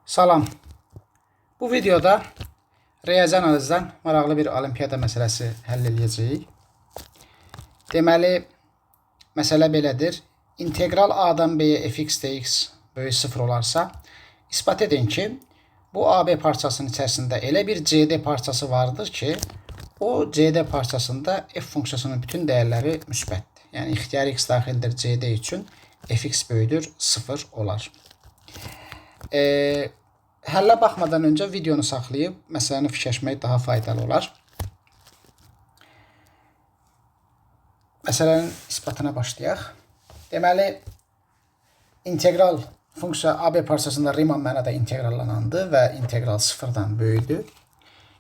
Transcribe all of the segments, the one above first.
Salam. Bu videoda riyazi analizdən maraqlı bir olimpiyada məsələsi həll eləyəcəyik. Deməli, məsələ belədir. İntegral A-dan B-yə fx dx böyük 0 olarsa, isbat edin ki, bu AB parçasının içərisində elə bir CD parçası vardır ki, o CD parçasında f funksiyasının bütün dəyərləri müsbətdir. Yəni, ixtiyari x daxildir CD üçün fx böyüdür 0 olar. Həllə baxmadan öncə videonu saxlayıb məsələni fikirləşmək daha faydalı olar. Məsələnin isbatına başlayaq. Deməli, integral funksiya AB parçasında Riemann mənada integrallanandı və integral sıfırdan böyüdür.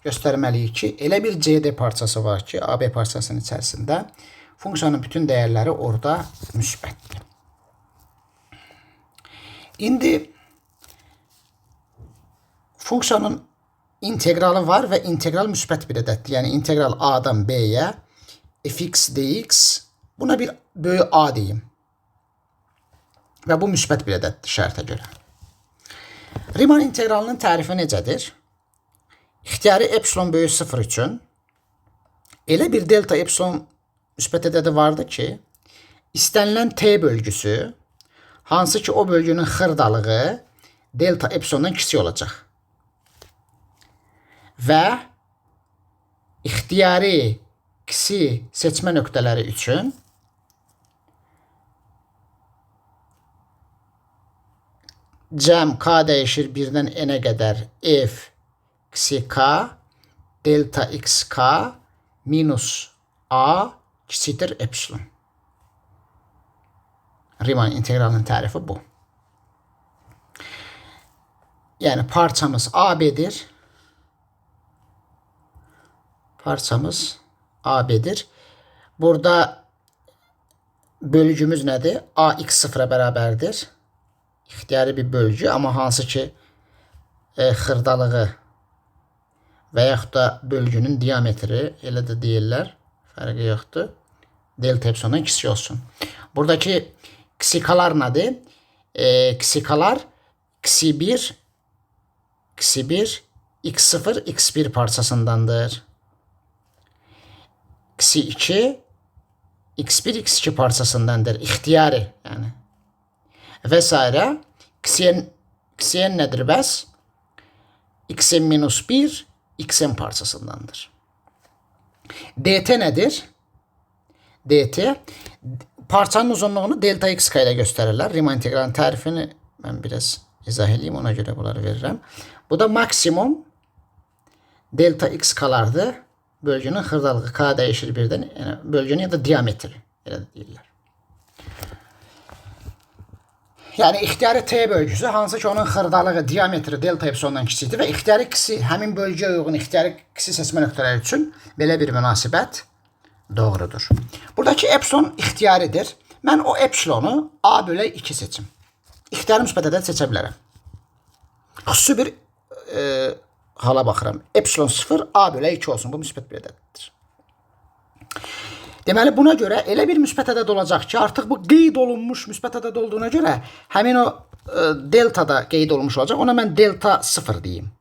Göstərməliyik ki, elə bir CD parçası var ki, AB parçasının içərisində funksiyanın bütün dəyərləri orada müsbətdir. İndi funksiyanın integralı var və integral müsbət bir ədəddir. Yəni integral A-dan B-yə fx dx, buna bir böyük A deyim. Və bu müsbət bir ədəddir şərtə görə. Riemann integralının tərifi necədir? İxtiyari epsilon böyük 0 üçün elə bir delta epsilon müsbət ədədi vardır ki, istənilən t bölgüsü, hansı ki o bölgünün xırdalığı delta epsilondan kiçik olacaq. Və ixtiyari ksi seçmə nöqtələri üçün cəm k dəyişir 1-dən n-ə qədər f ksi k delta xk minus a kiçikdir epsilon. Riemann integralının tərifi bu. Yəni parçamız AB-dir. Parçamız AB-dir. Burada bölgümüz nədir? AX sıfıra bərabərdir. İxtiyari bir bölgü, amma hansı ki xırdalığı və yaxud da bölgünün diametri, elə də deyirlər, fərqi yoxdur. Delta epsilondan kiçik olsun. Buradakı ksikalar nədir? Ksikalar ksi1, ksi1, x0, x1 parçasındandır. Ksi2, x1, x2 parçasındandır. İxtiyari, yəni. Və s. Xn, xn nədir bəs? Xn minus 1, xn parçasındandır. Dt nədir? Dt parçanın uzunluğunu delta xk ilə göstərirlər. Riemann integralının tərifini mən biraz izah eləyim, ona görə bunları verirəm. Bu da maksimum delta xk-lardır. Bölgünün xırdalığı k dəyişir birdən, yəni bölgünün ya da diametri, elə də deyirlər. Yəni ixtiyari T bölgüsü, hansı ki onun xırdalığı, diametri delta epsilondan kiçikdir və ixtiyari ksi, həmin bölgəyə uyğun ixtiyari ksi seçmə nöqtələri üçün belə bir münasibət doğrudur. Buradakı epsilon ixtiyaridir. Mən o epsilonu A bölək 2 seçim. İxtiyari müsbət ədəd seçə bilərəm. Xüsusi bir hala baxıram. Epsilon 0 A bölək 2 olsun. Bu müsbət bir ədəddir. Deməli, buna görə elə bir müsbət ədəd olacaq ki, artıq bu qeyd olunmuş müsbət ədəd olduğuna görə həmin o delta da qeyd olunmuş olacaq. Ona mən delta 0 deyim.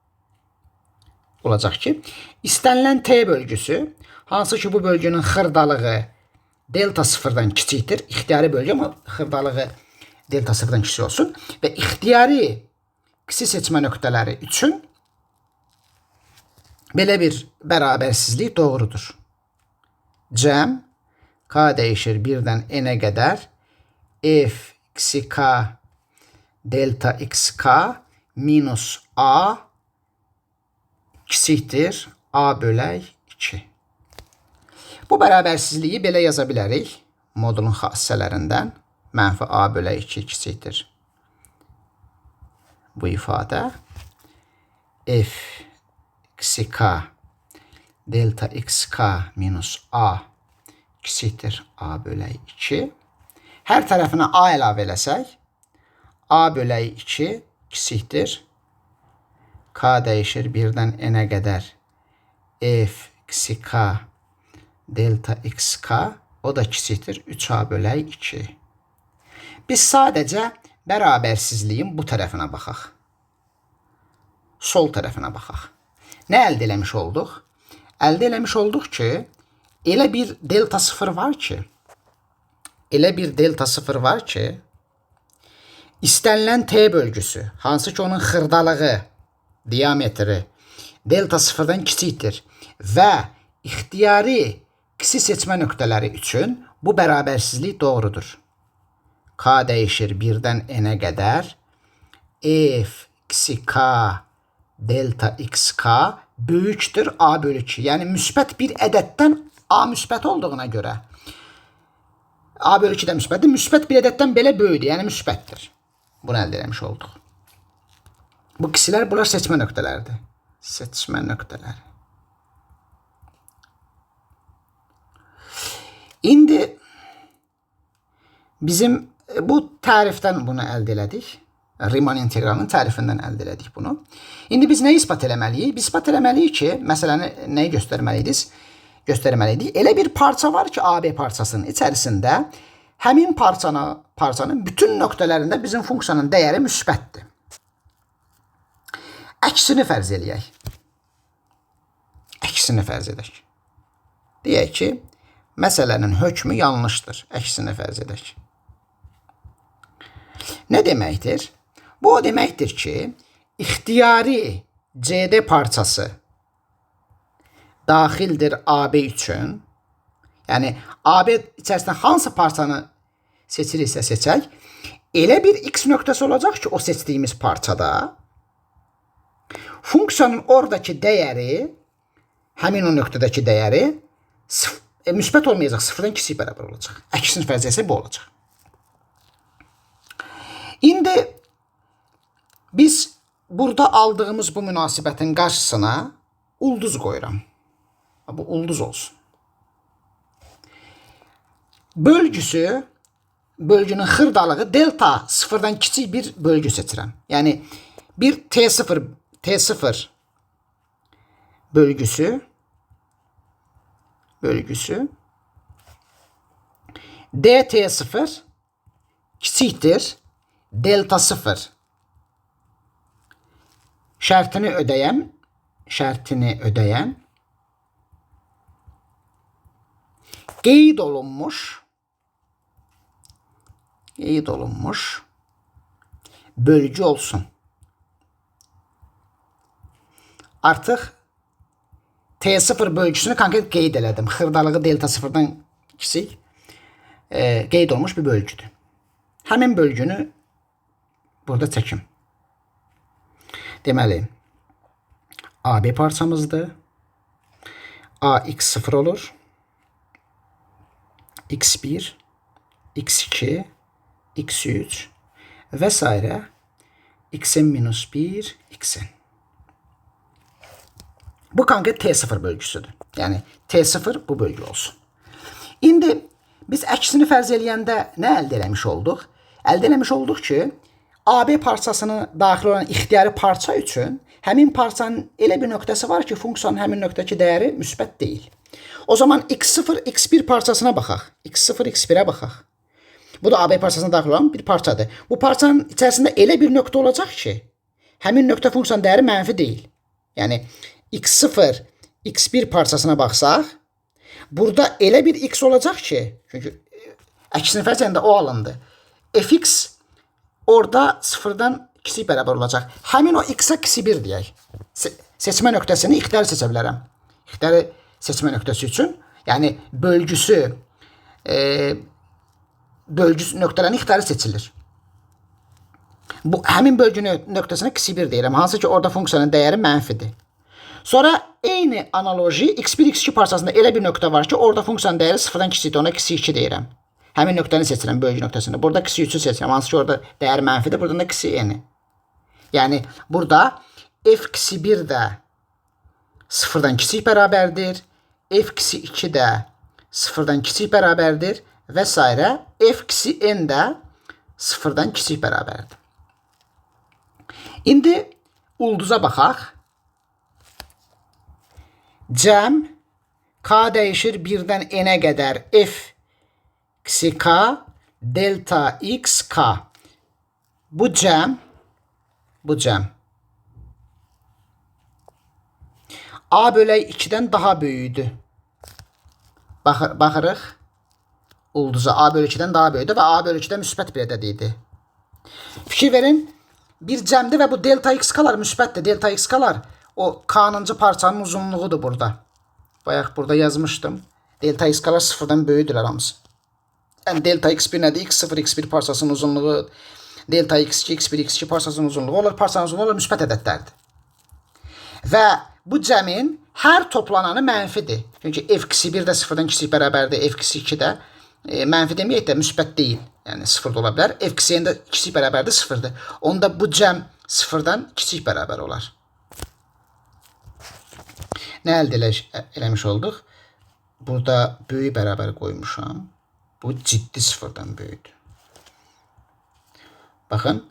Olacaq ki, istənilən T bölgüsü, hansı ki bu bölgünün xırdalığı delta 0-dan kiçikdir, ixtiyari bölgü, amma xırdalığı delta 0-dan kiçik olsun və ixtiyari ksi seçmə nöqtələri üçün belə bir bərabərsizlik doğrudur. Cəm k dəyişir 1-dən n-ə qədər f ksi k delta xk minus a kiçikdir a bölək 2. Bu bərabərsizliyi belə yaza bilərik. Modulun xassələrindən mənfi a bölək 2 kiçikdir. Bu ifadə f ksi k delta xk minus a kiçikdir a bölək 2. Hər tərəfinə a əlavə eləsək, a bölək 2 kiçikdir. K dəyişir 1-dən n-ə qədər f ksi k delta xk, o da kiçikdir 3a bölək 2. Biz sadəcə bərabərsizliyin bu tərəfinə baxaq. sol tərəfinə baxaq. Nə əldə eləmiş olduq? Əldə eləmiş olduq ki, elə bir delta 0 var ki, elə bir delta 0 var ki, istənilən T bölgüsü, hansı ki onun xırdalığı, diametri delta 0-dan kiçikdir və ixtiyari xi seçmə nöqtələri üçün bu bərabərsizlik doğrudur. K dəyişir 1-dən n-ə qədər f xi k delta xk böyükdür a bölü 2. Yəni müsbət bir ədəddən a müsbət olduğuna görə a bölü 2 də müsbətdir. Müsbət bir ədəddən belə böyükdür, yəni müsbətdir. Bunu əldə eləmiş olduq. Bu xilər bunlar seçmə nöqtələridir. Seçmə nöqtələri. İndi bizim bu tərifdən bunu əldə elədik. Riemann inteqralının tərifindən əldə elədik bunu. İndi biz nəyi isbat eləməliyik? Biz isbat eləməliyik ki, məsələni nəyi göstərməliydik? Göstərməliydik. Elə bir parça var ki, AB parçasının içərisində həmin parçanın bütün nöqtələrində bizim funksiyanın dəyəri müsbətdir. Əksini fərz eləyək. Əksini fərz edək. Deyək ki, məsələnin hökmü yanlışdır. Əksini fərz edək. Nə deməkdir? Bu o deməkdir ki, ixtiyari CD parçası daxildir AB üçün. Yəni AB içərisində hansı parçanı seçiriksə seçək, elə bir x nöqtəsi olacaq ki, o seçdiyimiz parçada funksiyanın oradakı dəyəri, həmin o nöqtədəki dəyəri müsbət olmayacaq, sıfırdan kiçik bərabər olacaq. Əksini fərz etsək bu olacaq. İndi biz burada aldığımız bu münasibətin qarşısına ulduz qoyuram. Bu ulduz olsun. Bölgüsü, bölgünün xırdalığı delta sıfırdan kiçik bir bölgü seçirəm. Yəni bir T0 bölgüsü dt0 kiçikdir delta 0 şərtini ödəyən qeyd olunmuş bölgü olsun. Artıq T0 bölgüsünü konkret qeyd elədim. Xırdalığı delta 0-dan kiçik qeyd olmuş bir bölgüdür. Həmin bölgünü burada çəkim. Deməli, AB parçamızdır. AX0 olur. X1, X2, X3 və s. Xn-1, Xn. Bu konkret T0 bölgüsüdür. Yəni T0 bu bölgü olsun. İndi biz əksini fərz eləyəndə nə əldə eləmiş olduq? Əldə eləmiş olduq ki, AB parçasını daxil olan ixtiyari parça üçün həmin parçanın elə bir nöqtəsi var ki, funksiyanın həmin nöqtədəki dəyəri müsbət deyil. O zaman X0, X1 parçasına baxaq. X0, X1-ə baxaq. Bu da AB parçasına daxil olan bir parçadır. Bu parçanın içərisində elə bir nöqtə olacaq ki, həmin nöqtə funksiyanın dəyəri mənfi deyil. Yəni X0, X1 parçasına baxsaq, burada elə bir X olacaq ki, çünki əksini fərz edəndə o alındı. Fx orada sıfırdan kiçik bərabər olacaq. Həmin o X-ə x1 deyək. Seçmə nöqtəsini ixtiyari seçə bilərəm. İxtiyari seçmə nöqtəsi üçün, yəni bölgüsü, bölgüsü nöqtələrin ixtiyari seçilir. Bu həmin bölgü nöqtəsinə x1 deyirəm. Hansı ki orada funksiyanın dəyəri mənfidir. Sonra eyni analoji x1, x2 parçasında elə bir nöqtə var ki, orada funksiyanın dəyəri sıfırdan kiçikdir. Ona x2 deyirəm. Həmin nöqtəni seçirəm, bölgü nöqtəsini. Burada x3-ü seçirəm. Hansı ki orada dəyər mənfidir. Buradan da xn. Yəni burada f x1 də sıfırdan kiçik bərabərdir. F x2 də sıfırdan kiçik bərabərdir və s. F xn də sıfırdan kiçik bərabərdir. İndi ulduza baxaq. Cəm k dəyişir 1-dən n-ə qədər f x k delta x k. Bu cəm A bölək 2-dən daha böyükdür. Baxırıq. Ulduza A bölü 2-dən daha böyükdür və A bölü 2-də müsbət bir ədəd idi. Fikir verin, bir cəmdir və bu delta x kalar müsbətdir. Delta x kalar o k-nıncı parçanın uzunluğudur burada. Bayaq burada yazmışdım. Delta x kalar sıfırdan böyükdürlər hamısı. Yəni delta x1 nədir? X0, x1 parçasının uzunluğu, delta x2, x1, x2 parçasının uzunluğu olur. Parçanın uzunluğu olur, müsbət ədədlərdir. Və bu cəmin hər toplananı mənfidir. Çünki f-1 də sıfırdan kiçik bərabərdir, f-2 də mənfi deməyək də müsbət deyil. Yəni sıfır da ola bilər. F-n də kiçik bərabərdir, sıfırdır. Onda bu cəm sıfırdan kiçik bərabər olar. Nə əldə eləmiş olduq? Burada böyük bərabər qoymuşam. Bu ciddi sıfırdan böyükdür. Baxın,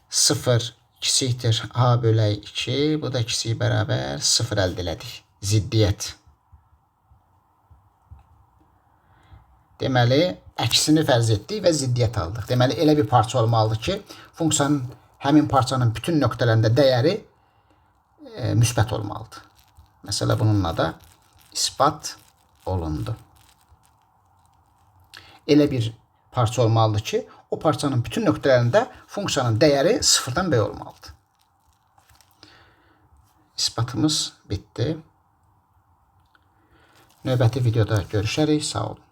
0 kiçikdir A bölək 2. Bu da kiçik bərabər 0 əldə elədik. Ziddiyyət. Deməli, əksini fərz etdik və ziddiyyət aldıq. Deməli, elə bir parça olmalıdır ki, funksiyanın həmin parçanın bütün nöqtələrində dəyəri müsbət olmalıdır. Məsələ bununla da isbat olundu. Elə bir parça olmalıdır ki, o parçanın bütün nöqtələrində funksiyanın dəyəri sıfırdan böyük olmalıdır. İsbatımız bitdi. Növbəti videoda görüşərik. Sağ olun.